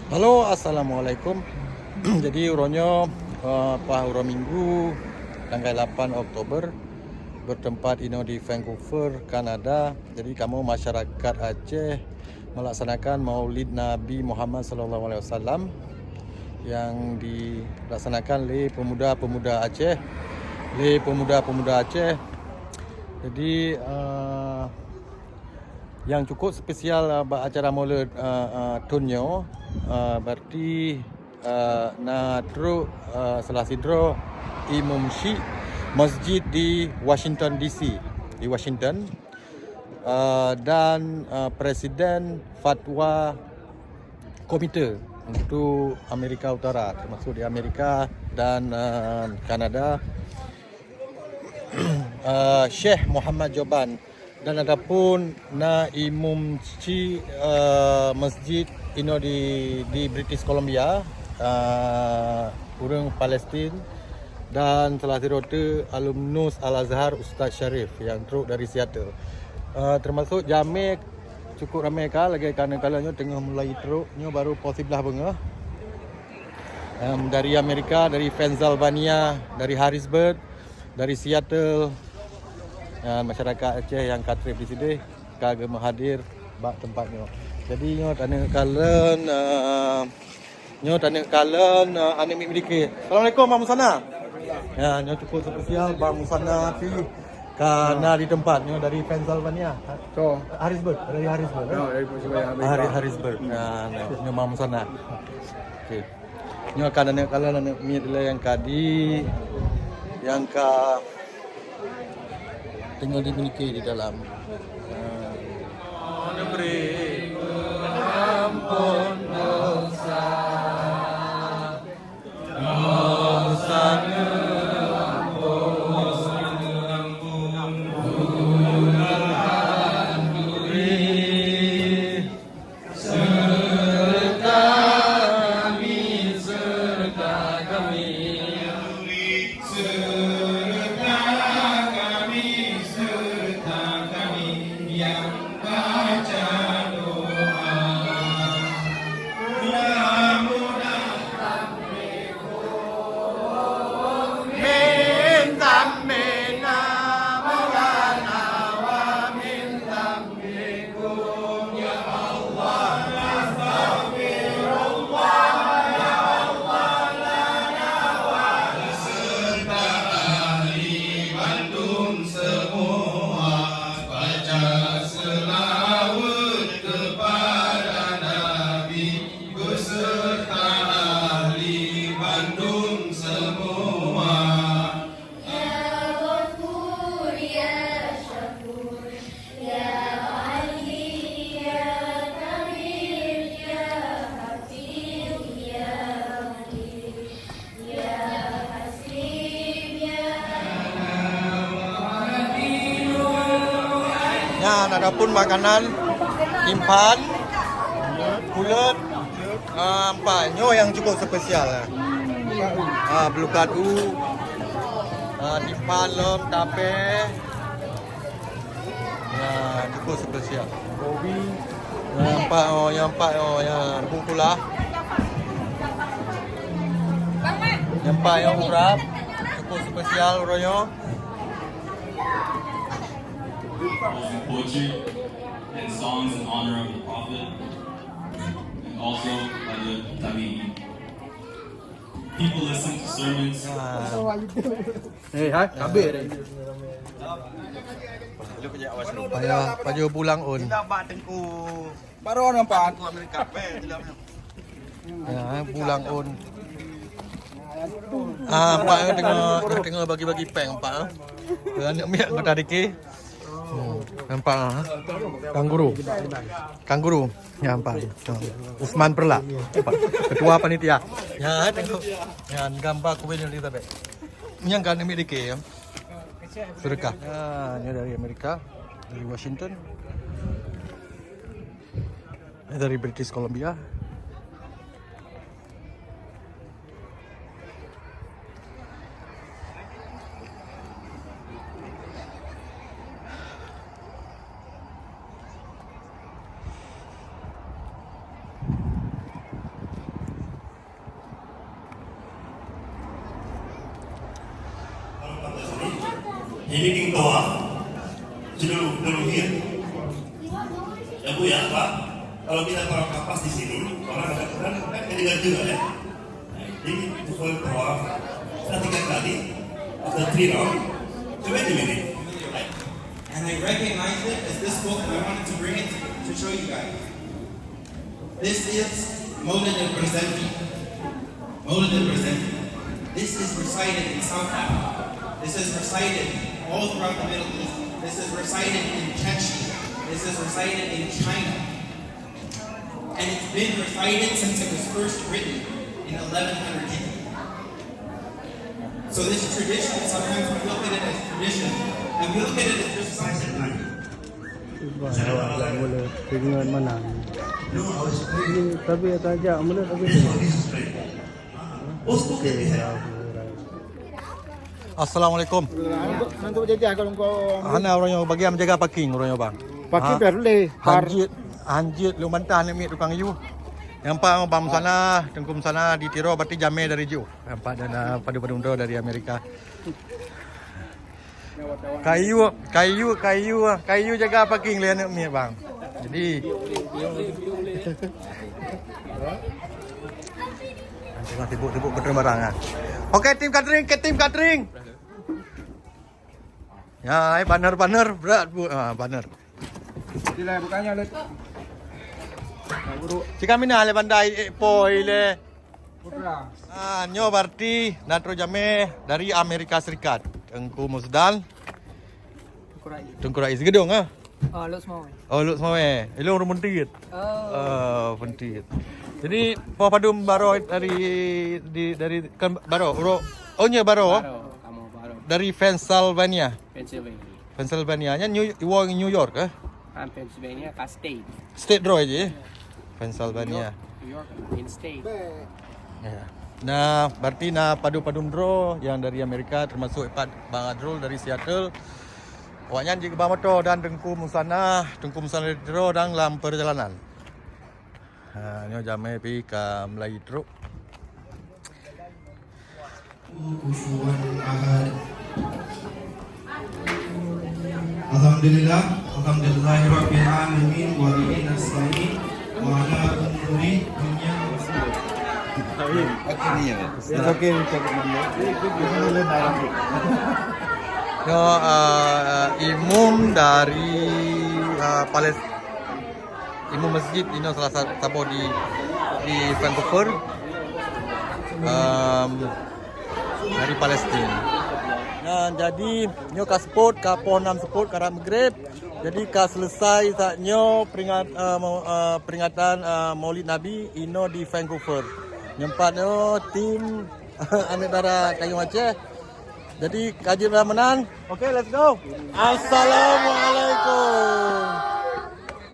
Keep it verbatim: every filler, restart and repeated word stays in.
Halo, assalamualaikum. Jadi uroe nyoe, eh, paih uroe Minggu, tanggai lapan Oktober, bertempat inoe di Vancouver, Kanada. Jadi kamoe masyarakat Aceh melaksanakan Maulid Nabi Muhammad sallallahu alaihi wasallam yang dilaksanakan lé pemuda-pemuda Aceh, lé pemuda-pemuda Aceh. Jadi, eh, nyang cukup spesial, uh, bak acara Maulud, uh, uh, thon nyoe, uh, berarti, uh, na trok, uh, salah sidroe imum syiek masjid di Washington D C, di Washington, uh, dan, uh, presiden fatwa komite untuk Amerika Utara, termasuk di Amerika dan, uh, Kanada, uh, Syekh Muhammad Joban. Dan adapun na imum syiek, eh, masjid inoe di, di British Columbia, eh, ureuëng Palestin, dan salah sidroe teuk alumnus Al-Azhar, Ustaz Syarif, nyang trok dari Seattle. Eh, termasuk jamé cukup ramé ka, lagée ka neukalon nyoe teungoh mulai trok, nyoe baru poh siblaih beungoh. Em, dari Amerika, dari Pennsylvania, dari Harrisburg, dari Seattle, dan masyarakat Aceh nyang ka treb di sideh ka geumeuhadir bak teumpat nyoe. Jadi nyoe taneuk kalon, eh, nyoe taneuk kalon, eh, aneuk miet meudike. Assalamualaikum, Bang Musana. Ya, nyoe cukup spesial, Bang Musana pih ka na di teumpat nyoe dari Pennsylvania. So. Harrisburg, dari Harrisburg. Ya, dari Pennsylvania, Amerika. Harri-, Harrisburg. Nah, nah, nyoe Bang Musana. Okey. Nyoe ka aneuk kalon aneuk miet lé nyang ka di, nyang ka teungoh dimiliki di dalam. Neubri ampôn dosa, dosa neuampôn, Tuhan turi. Seureuta kami, seureuta kami, seureuta kami, seureuta kami nyang baca doa. Mudah-mudahan Min dhanbina maulana wa min dhanbikum ya Allah, nastaghfirullah ya Allah lana wa beserta ahli bandum semua. Baca selawat kepada Nabi beserta ahli bandum semua. Ya Ghafur, ya Syakur, ya Ali, ya Kabir, ya Hakim, ya Mudir. Nyan, adapun makanan, timphan, kulot, ah, empat. Nyoe nyang cukup spesial, eh. Ah, beulukat u, ah, timphan, lom, tapé. Ya, cukup spesial. Kopi. Nyang empat, oh, nyang empat, oh, ya, rebung pula. Nyang empat, ya, urap. Cukup spesial uroe nyoe. Poetry and songs in honor of the Prophet and also by the Tabi'in. People listen to sermons. Ya. Eh, hai, kabeh dah. Payah, payah pulang on. Baru nampak. Ya, pulang on. Ah, nampak yang tengah, yang tengah bagi-bagi peng, nampak, ah. Aneuk miet anggota D K. Hmm, nampak, ah. Kanguru. Kanguru. Ya, nampak. Usman Perlak. Nampak. Ketua panitia. Ya, tengok. Ya, gambar Queen Elizabeth. Nyang kan ambil D K, ya. Sedekah. Ya, ini dari Amerika, dari Washington. Ini dari British Columbia. Ini king toa. Sudah dulu ya. Ya Bu ya Pak. Kalau kita taruh kapas di sini, orang ada kan kan kedengar juga ya. Nah, ini itu soal toa. Setelah tiga kali, after three round, coba di sini. And I recognized it as this book, and I wanted to bring it to show you guys. This is Maulid al-Barzanji. Maulid al-Barzanji. This is recited in South Africa. This is recited all throughout the Middle East. This is recited in Chechnya. This is recited in China. And it's been recited since it was first written in eleven hundred Hijri. So this tradition, sometimes we look at it as tradition, and we look at it as just something. Iban awak jak mula ringan mana ni. Ini tapi akan jak mula tapi ni. Okey. Assalamualaikum. Untuk jadi akan kau Hana orang yang bagi menjaga parking orang yang bang. Pakai perlu deh. Par Hanjit, hanjit lu mantah ni mik tukang yu. Yang pang bang sana, tengkum sana di Tiro berarti jamé dari jauh. Nampak dan uh, padu-padu dari Amerika. Kayu, kayu, kayu, kayu jaga parking lé aneuk miet bang. Jadi tengah sibuk-sibuk betul barang ah. Okey, tim catering, ke tim catering. Ya, eh, banner-banner berat bu, ah, banner. Jadi lah bukannya le. Nah, buruk Cik kami nak le bandai eh, poi le. Putra. Ah, nyoe berarti Natro Jamé dari Amerika Serikat. Tengku Musdal, Kurai. Tengku Rais Gedong ah. Oh, Lok Semua. Oh, Lok Semua. Ilong Rumuntit. Oh. Oh, Pentit. Jadi, Poh Padum Baro dari di dari kan Baro, Uro. Oh, nya Baro. Baru, kamu baru. Dari Pennsylvania. Pennsylvania. Pennsylvania nya New, New York eh? Ah, Pennsylvania ka state. State droe je. Pennsylvania. New York in state. Ya. Nah, berarti na padu-padum droe yang dari Amerika termasuk Pak Bang Adrul dari Seattle. Awaknyan jikeubah moto dan Tengku Musana, Tengku Musana dari Tiro dan lam perjalanan. Ha, nyoe jamé pi ka mulai truk. Kufuwan ahad. Alhamdulillah, alhamdulillahirabbil alamin wa bihi nasta'in wa ala umuri dunya. It's okay, we can. Nyoe uh, imum dari uh, Palestina. Imum masjid inoe salah sa- saboh di di Vancouver um, dari Palestin. Nah, jadi nyoe ka seupôt, ka poh nam seupôt karab Maghrib. Jadi ka selesai saat nyoe peringat uh, mau- uh, peringatan uh, Maulid Nabi inoe di Vancouver. Nyempat nyoe tim aneuk dara Kayong Aceh. Jadi kaji meunan. Okay, let's go. Assalamualaikum.